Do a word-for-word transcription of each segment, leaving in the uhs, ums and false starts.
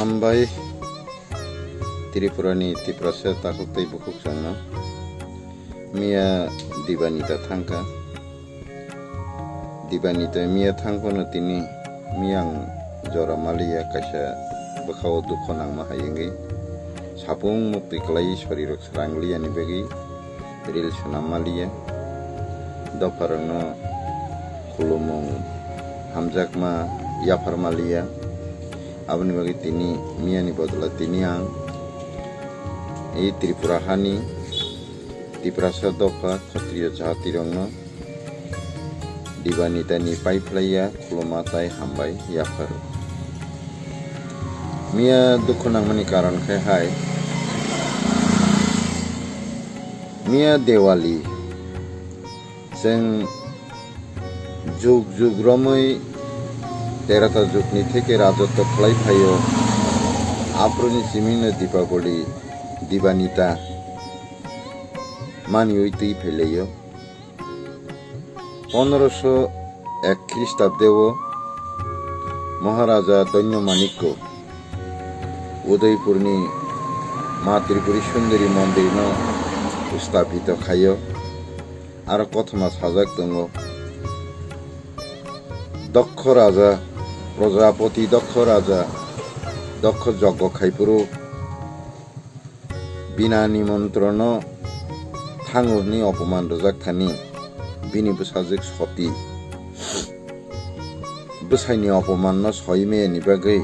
Hambai Tripura ni Tiprasa takhuk tei bukhuk chwngno. Miya Dibanita thangkha. Dibanita miya thangphano tini miyang jora maliya kaisa bwkhao dukho nangma hai wngwi sapung muktwi kwlaiwi sorirok srangliya ni bagwi ril swnam maliya, dopharokno khulumung hamjakma yaphar maliya. Aboni bagwi tini miyani bodolo tini ang i Tripura hani Tiprasa dopha Khatriyo jatirokno Dibanitani paiphlaiya khuluma tai hambai yapharo. Miya dukhu nangmani karon khe hai, miya Dewali chwng jug jug romwi terota jugni theke rajotto khlai phaio. Aphuruni simino Dipaboli, Dibanita maniwi twi phailaio. Pondroso ek Khristabdeo Maharaja Dhanyo Manikko Udaipurni Ma Tripuri Sundari mondirno stapito khaio. Aro kothoma sajak tongo, Dokkho Raja, Projapoti Dokkho Raja, Dokkho joggo khaiphuru bina nimontrono thango hwnwi opoman rwjak thani, bini bwsajwk Soti bwsaini opomanno soi meyani bagwi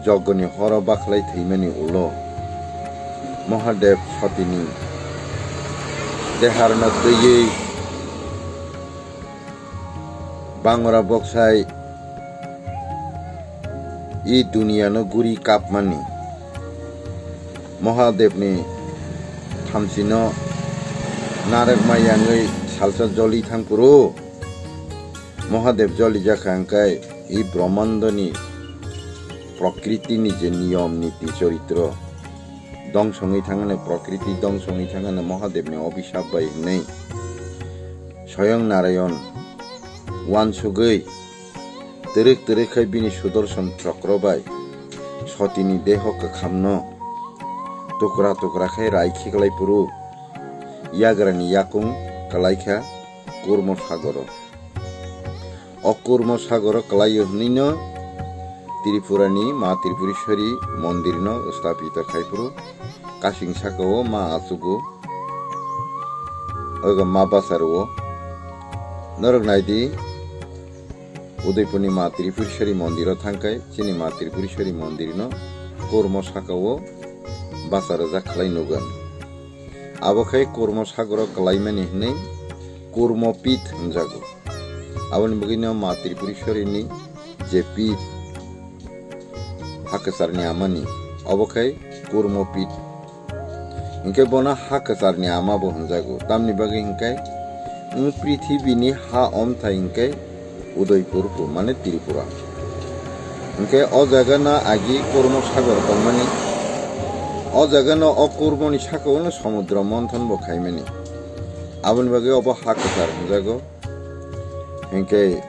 joggoni horo bakhlai thwimani ulo Mahadev Sotini deharno twiwi bangra boksai i duniyano guri kapmani. Mahadevni thamsino narwkma yangwi salsa joli thangphuru Mahadev jolijakha hwnkhe i brahmandoni prokritini je niyom niti choritro dongso wngwi thangmani, prokriti dongso wngwi thangmani Mahadevni obisap bai hwnwi Soyong Narayon uansugwi twrwk twrwk khai bini Sudarshan chokro bai Sotini deho kwkhamno tukra tukra khai rai khiklai phuru yagrani yakung kwlaikha Kurmo Sagoro. O Kurmo Sagoro kwlaio hwnwino Tripurani Ma Tripureশ্বরী mondirno stapito khai phuru kasing sakao ma achugo, oiga ma bacharwo. Norok naidi, Udaipurni Ma Tripureশ্বরী mondiro thangkhai chini Ma Tripureশ্বরী mondirno Kurmo sakao bacharwjak khlai nugan. Abo khai Kurmo Sagoro kwlaimani hwnwi Kurmo Pit hwnjago. Aboni bagwino Ma Tripureশ্বরীni je pit ha kwcharni amani, obo khai Kurmo Pit. Hinkhe bono ha kwcharni ama bo hwnjago. Tamni bagwi hinkhe wng prithibini ha omthai hinkhe Udaipur bo, mane Tripura. Hinkhe o jagano agi Kurmo Sagor tongmani. O jagano o Kurmoni sakao no Samudra Monthon bo khaimani. Aboni bagwi obo ha kwchar hwnjago. Hinkhe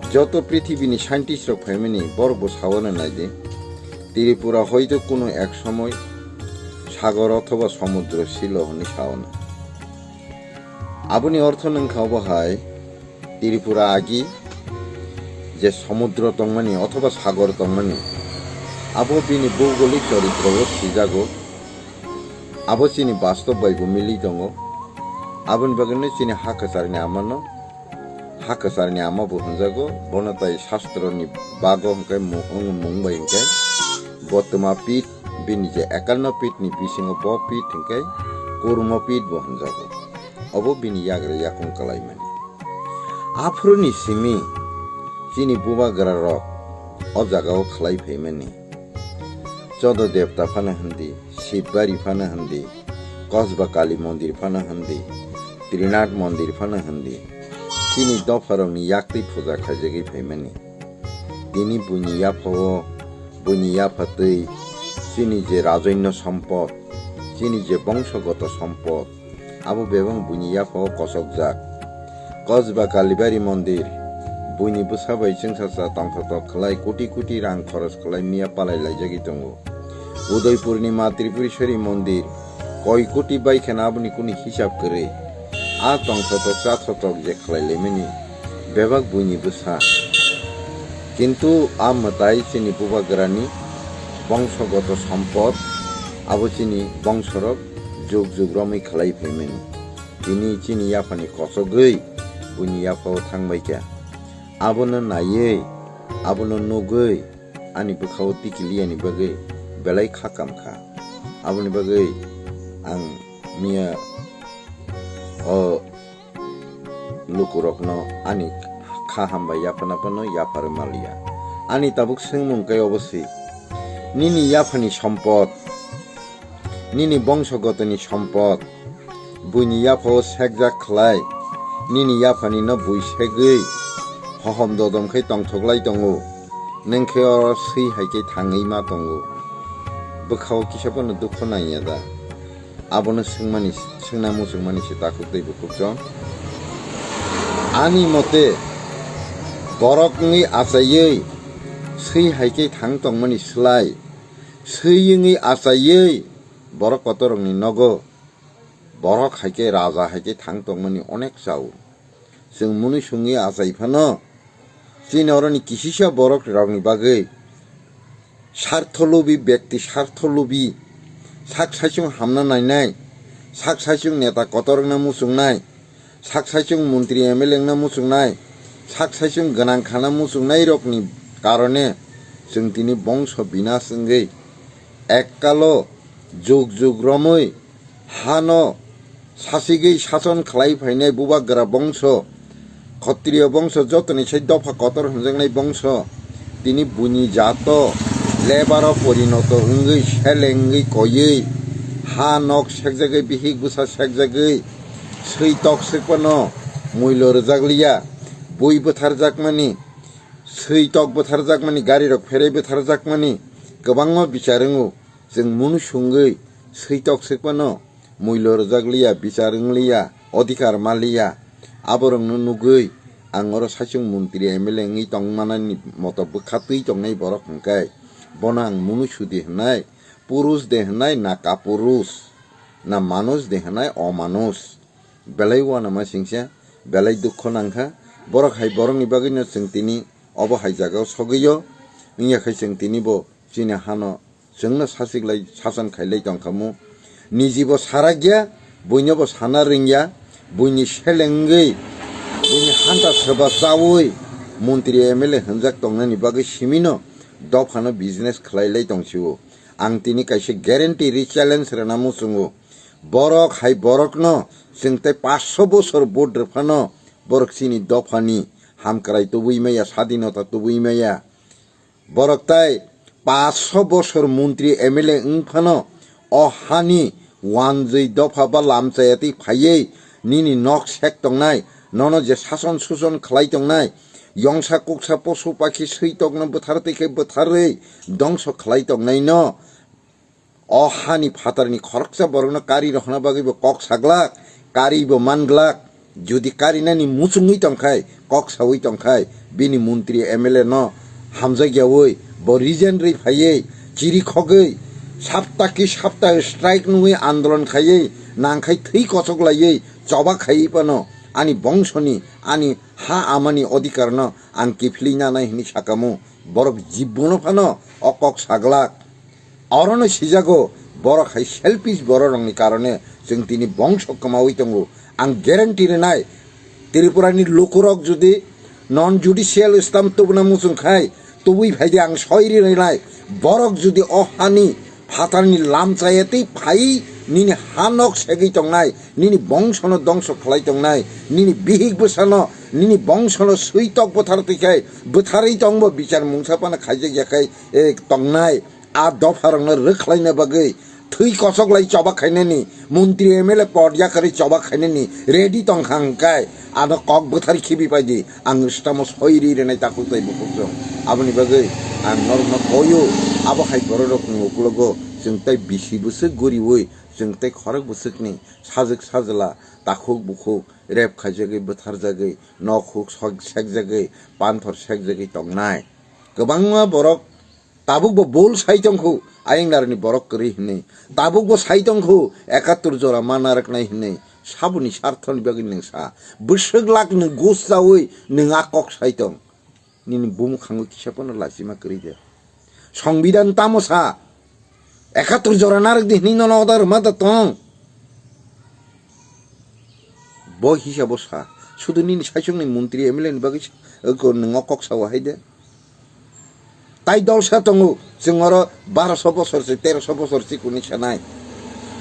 joto prithibini scientist rok phaimani, borok bo saono naidi. Tripura hoito kuno ek somoi sagor othoba samudro silo hwnwi saono. Aboni ortho wngkha obo hai, Tripura agi je samudro tongmani othoba sagor tongmani, abo bini bhougolik choritrobo sijago. Abo chini bastob bai bo mili tongo. Aboni bagwino chini ha kwcharni amano ha kwcharni ama bo hwnjago. Bono tai sastroni bago hwnkhe mu-, wng mung bai hwnkhe bo twma pit, bini je ekanno pitni bisingo bo pit hwnkhe Kurmo pit bo hwnjago. Obo bini yagra yakung kwlaimani. Aphuruni simi chini bubagra rok o jagao khlai phaimani. Chodo Devta phano hwndi, Shivbari phano hwndi, Kosba Kali mondir phano hwndi, Trinath mondir phano hwndi, chini dopharokni yaktwi puja khaijagwi phaimani. Tini buini yaphao, buini yaphatwi, chini je rajoinno sompot, chini je bongsogoto sompot, abo bebak buini yaphao kosokjak. Kosba Kalibari mondir, Buini bwsa bai chwngsacha tongthotok khlai koti koti rang khoros khlai miya palai laijagwi tongo. Udaipurni Ma Tripureswari mondir koi koti bai kheno aboni kunu hisab kwrwi. A tongthotok chathotok je khlai laimani bebak buini bwsa. Kintu a mwtai chini bubagrani bongsogoto sompot, abo chini bongsorok jug jug romwi khlai phaimani. Tini chini yaphani kochogwi buini yaphao thangbaikha. Abono naiwi, abono nugwi ani bwkhao tikiliyani bagwi belai kha kamkha. Aboni bagwi ang miya o lukurokno ani kha hambai yaphana phano yapharwi manliya. Ani tabuk swngmung khe obo se, nini yaphani sompot, nini bongsogotoni sompot, buini yaphao sekjak khlai, nini yaphanino bui segwi hohom dodom khai tongthoklai tongo, nwng khe oro swi hai khe thangwi ma tongo. Bwkhao kisa phano dukhu nangya da? Abono swngmani, swngna muchungmani se takhuk tei bukhuk chwng. Ani mote, borok wngwi achaiwi swi hai khe thang tongmani slai, swi wngwi achaiwi borok kotorokni nogo, borok hai khe raja hai khe thang tongmani onek chao. Chwng mwnwi sungwi achai phano, chini oroni kisisa borok rokni bagwi sartho lubi, bekti sartho lubi, sak saichung hamna nainai, sak saichung neta kotor wngna muchungnai, sak saichung montri M L A wngna muchungnai, sak saichung gwnang khana muchungnai rokni karone chwng tini bongso binas wngwi ekkalo jug jug romwi hano sasigwi sason khlai phainai bubagra bongso, Khatriya bongso jotoni sai dopha kotor hwnjaknai bongso, tini buini jato lebaro porinoto wngwi selengwi koiwi ha nok sekjagwi bihik bwsa sekjagwi swi tok swk phano muilo rwjakliya, bui bwtharjakmani, swi tok bwtharjakmani, garirok pherwi bwtharjakmani kwbangma bichar wngo. Chwng munu sungwi swi tok swk phano muilo rwjak liya, bichar wng liya, odhikar ma liya. Aborokno nugwi ang oro saichung montri M L A wngwi tongmanani moto bwkha twi tongnai borok hwnkhe bono ang munu sudi hwnai, purush de hwnai na kapurush, na manush de hwnai omanush. Belai uanama singsa, belai dukho nangkha. Borok hai borokni bagwino chwng tini obo hai jagao sogwio. Wngya khe chwng tini bo chini hano chwngno sachiklai sasan khailai tongkhamu. Nijibo sarakya, buinobo sana ringya, buini selengwi, buini hanta soba chawi montri M L A hwnjak tongnani bagwi simino dophano business khlailai tongsio. Ang tini kaisa guarantee ri challenge rwna muchungo. Borok hai borokno chwng tei paanch sho bosor vote rwphano borok chini dophani hamkrai tubui maya, sadinota tubui maya. Borok tai paanch sho bosor montri M L A wng phano o hani wanjwi dopha ba lamchaya twi phaiwi nini nok sek tongnai, nono je sason suson khlai tongnai, yongsa kuksa posu pakhi swi tokno bwthar twi khe bwtharwi dongso khlai tongnaino. O hani phatarni khoroksa borokno kari rohorna bagwi bo kok saglak, kari bo manglak. Jodi karinani muchungwi tongkhai, kok sawi tongkhai, bini montri M L A no hamjakyawi bo resign rwi phaiwi chiri khogwi saptaki sapta strike nungwi andolon khaiwi nangkhai thwi kochok laiwi choba khaiwi phano ani bongsoni, ani ha amani odhikar no ang kiphilwi nanai hwnwi sakamu. Borok jibbono phano o kok saglak. Orono sijago, borok hai selfish bororokni karone chwng tini bongso kwmawi tongo. Ang guarantee rwnai, Tripurani lukurok jodi non judicial stamp tubuna muchung khai, tubui phaidi ang soi rinai. Borok jodi o hani phatarni lamchaya tei phai nini ha nok segwi tongnai, nini bongsono dongso khlai tongnai, nini bihik bwsano, nini bongsono swi tok bwthar twi khai bwtharwi tongbo bichar mungsa phano khaijak ya khai, eh, tongnai. A dopharokno rwkhlaina bagwi thwi kochok lai choba khainani, montri M L A pod yakarwi choba khainani ready tongkha hwnkhe ano kok bwthar khibi paidi ang stamo soi ri rwnai takhuk tei bukhuk chwng. Aboni bagwi ang norokno koio, abo hai bororokni uklogo chwng tei bisi bwswk guriwi Chwng tei khorok bwswkni sajwk sajla, takhuk bukhuk, rep khaijagwi, bwtharjagwi, nok huk sok-, sekjagwi, panthor sekjagwi tongnai. Kwbangma borok tabukbo bol sai tongkhu, ayang narwkni borok kwrwi hwnwi. Tabukbo sai tongkhu, ekattor jora ma narwknai hwnwi. Saboni sarthoni bagwi nwng sa. Bwswk lak nwng gus chaui nwng a kok sai tong. Nini bumukhango kisa phano lachima kwrwi de. Songbidan tamo sa? Ekattor jora narwk di hwnwi nono order rwma da tong. Bo hisabo sa. Sudu nini saichungni montri M L A ni bagwi sa, oko nwng o kok sao hai de. Tai dolsa tongo, chwng oro baroso bosor se, teroso bosor se kuni sanai.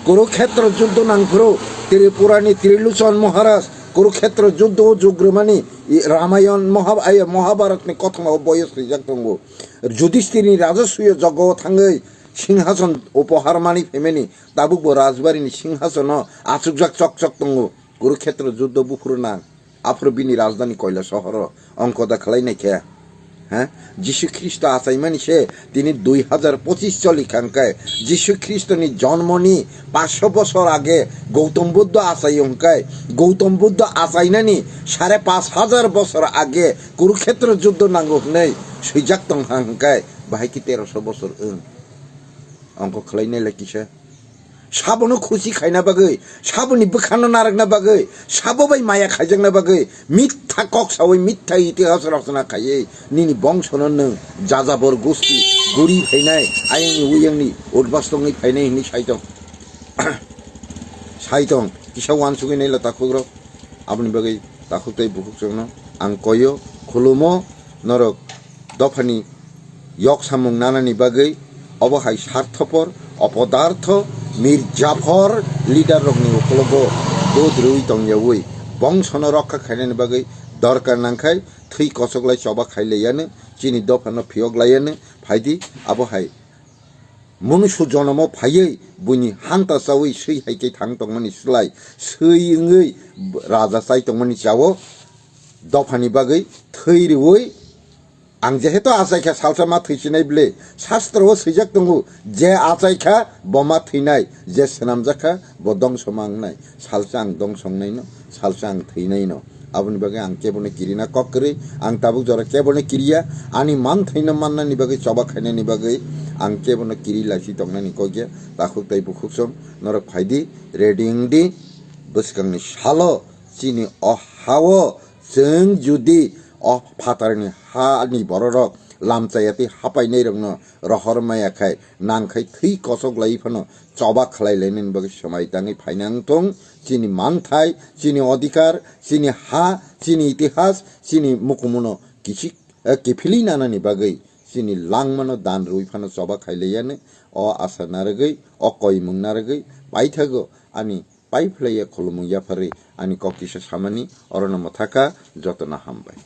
Kurukhetra juddho nangphuru Tripurani Trilochon Maharaj Kurukhetra juddho o jugrumani i Ramayon Mohab-, ai Mahabharatni kothoma o boyo swijak tongo. Judisthirni rajasuyo jogao thangwi singhason upohar mani phaimani tabukbo rajbarini singhasono achukjak chok chok tongo. Kurukhetra juddho buphuru nang. Aphuru bini rajdhani Koila sohoro ongkoda khlai naikhe. Ha? Jisu Khristo achaimani se tini dui hazar pochis choli kha hwnkhe, Jisu Khristoni jonmoni paanch sho bosor age Gautam Buddha achai hwnkhe, Gautam Buddha achainani sare paanch hazar bosor age Kurukhetra juddho nango hwnwi swijak tong kha hwnkhe, bahai khe teroso bosor wng. Ongko khlai nai lai kisa. Sabono khusi khaina bagwi, saboni bwkhano narwkna bagwi, sabo bai maya khaijakna bagwi, mitha kok saui, mitha itihas rokchona khaiwi, nini bongsono nwng jajabor gusti guri phainai, ayangni uyangni utbas tongwi phainai hwnwi sai tong. Sai tong, kisa uansugwi naila takhukrok, aboni bagwi takhuk tei bukhuksongno ang koyo, khulumo, norok dophani yok samung nanani bagwi obo hai sarthopor, opodartho, Mir Japhar leader rokni ukologo dud rwui tongyaui bongsono rokha khainani bagwi dorkar nangkhai thwi kosoklai choba khailaiyano, chini dophano phiyoklaiyano, phaidi abo hai munusu jonomo phaiwi buini hanta chaui swi hai khe thang tongmani slai swi wngwi raja chai tongmani chao dophani bagwi thwi rwui Ang jehetu achaikha salsa ma thwisinai bwle, sastro o swijak tongo, je achaikha bo ma thwinai, je swnamjakha bo dongso ma wngnai, salsa ang dongso wngnai no, salsa ang thwinai no. Aboni bagwi ang kebono kirina kok kwrwi, ang tabuk jora kebono kiriya, ani manthaino mannani bagwi choba khainani bagwi ang kebono kiri laisi tongnani kokya, takhuk tei bukhuksong norok phaidi, ready wngdi, bwskangni salo chini o hao Chwng judi o phatarni hani bororok lamchaya tei hapainairokno rohor maya khai, nang khai thwi kosok lai phano choba khlai lainani bagwi swmai tangwi phaina wng thung. Chini manthai, chini odhikar, chini ha, chini itihas, chini mukumuno kichik, eh, kiphilwi nanani bagwi chini langmano dan rwui phano choba khai laiyani. O asa narwgwi, o koimung narwgwi paithago ani pai phlaiya khulumung yapharwi ani kok kisa samani, orono mwthakha, jotono hambai.